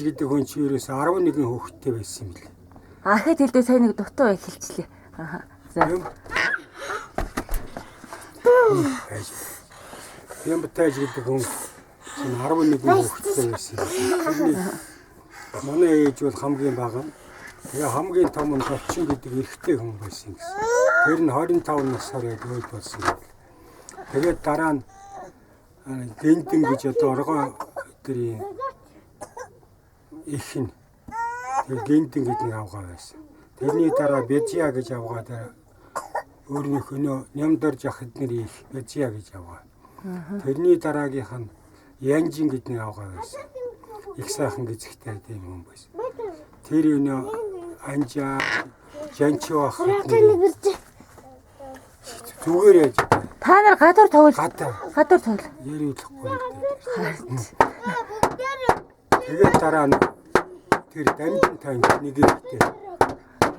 Гэдэг хүн чи ерөөс 11 хүүхэдтэй байсан юм лээ. Ахад хэлдээ сайн нэг дутуу эхэлчлээ. Аа. За. Юм. Ямбатаж гэдэг хүн чинь 11 хүүхэдтэй байсан. Тэрний манай ээж бол хамгийн бага нь. Тэгээ хамгийн том нь Голчин гэдэг эрэгтэй хүн байсан гэсэн. Тэр нь 25 насаар яг өөд болсон гэдэг. Тэгээд дараа нь Гэндэн гэж одоо оргоо тэрийн их нь тэр Гэндэн гэдэг нэг авгаа байсан. Тэрний дараа Бежиа гэж авгаа дараа өөрийнх нь Нямдорж ах эднэр их Бежиа гэж авгаа. Тэрний дараагийнх нь Янжин гэдэг нэг авгаа байсан. Их сайхан гэзэгтэй тийм хүн байсан. Тэр өнөө Анжаа Жанчив ах эднэр зүгээр яаж Та нар гадуур тоглол. гадаа Гадуур тоглол. яриулахгүй гэдэг. Тэгээд дараа нь тэр дамжин танд нэг ихтэй.